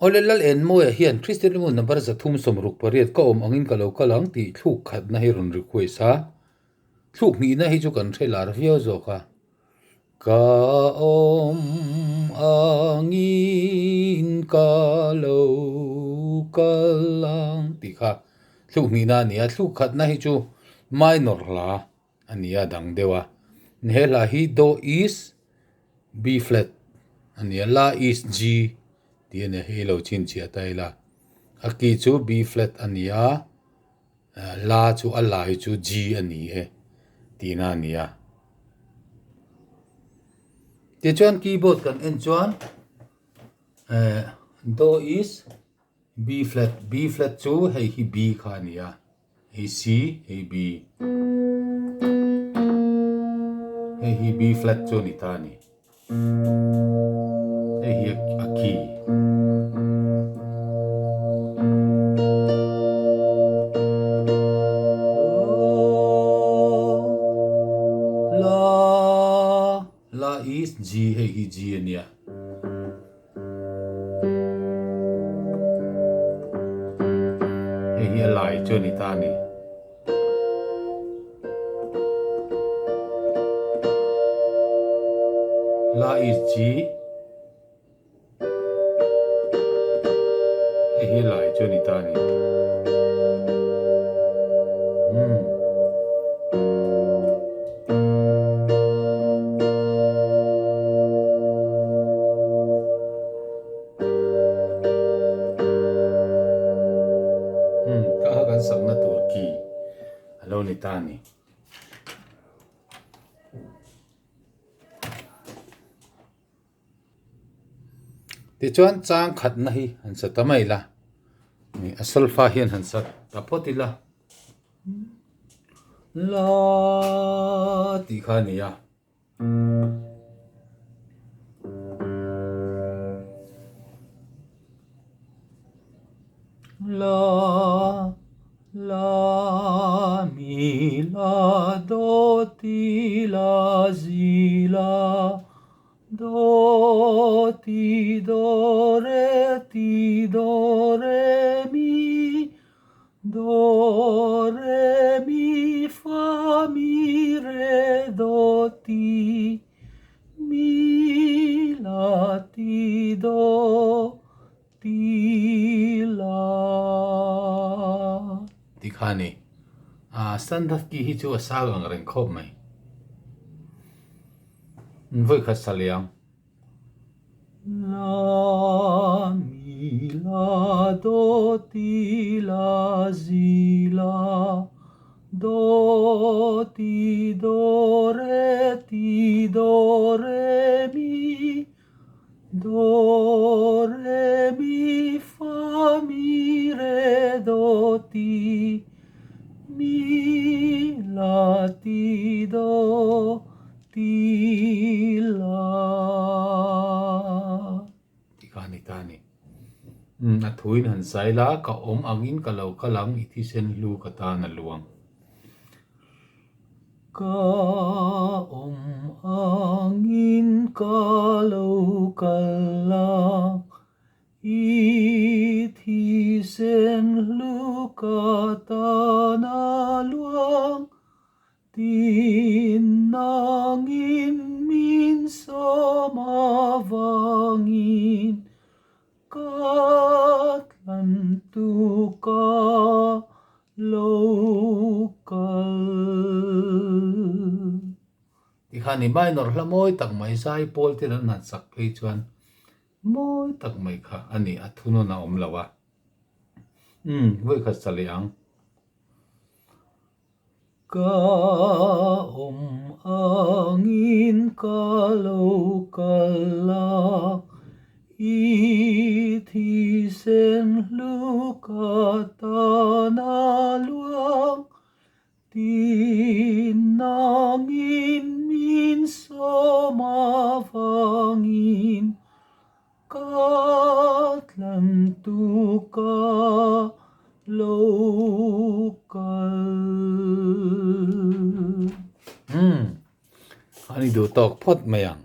Awle Lal Enmawia hian Kristian ringawn number 368 ka awm angin ka lo kal ang tih thluk khatna hi rawn request a. Thluk hnihna hi chu kan hre lar viau zawk a. Ka awm angin ka lo kal ang tih kha thluk hnihna a ni a. Thluk khatna hi chu minor hla a ni a dang deuh a. He hla hi Do is B flat a ni a, La is G tih a ni a, hei lo chhinchhiah ta ila. A key chu B flat a ni a. La chu a lai chu G a ni e tihna a ni a. Tichuan keyboard kan en chuan Do is B flat, B flat chu hei hi B kha a ni a, hei C, hei B. Hei hi B flat chu a ni ta a ni. Hei hi a key. La, la is G, hei hi G a nia. Hei hi a lai chu a ni ta a ni. La is G. Hei hi lai chu a ni ta a ni. Umm. Umm ka kha kan sakna tur ki a lo ni ta a ni. Tichuan chang khatna hi han sa ta mai la, a solfa hian han sa ta phawt ila. La tih kha a ni a. La la mi la do ti la zi la do ti do re ti do re mi Do, re, mi, fa, mi, re, do, ti, mi, la, ti, do, ti, la. Ti kha a ni. A standard key hi chu a sang ang reng khawp mai. Vawi khat sa leh ang. La mi la do ti la zi la do ti do re ti do re mi do re mi fa mi re do ti mi la ti do Ti la tih kha a ni ta a ni. Umm a thuin han zai la, ka awm angin ka lo kal ang, i thisen hlu ka tan a luang. Ka awm angin ka lo kal ang, i thisen hlu ka tan a luang. Tin nangin min sawm avangin ka tlan tu ka lo kal. Tikhan i minor hla mawi tak mai zai pawl te an han sak phei chuan mawi tak mai kha a ni, a thunawn a awm lo a. Umm, vawikhat sa leh ang. Ka awm angin ka lo kal a, i thisen hlu ka tan a luang, tin nangin min sawm avangin Ka tlan tu ka lo kal. Umm, a ni duh tawk phawt mai ang.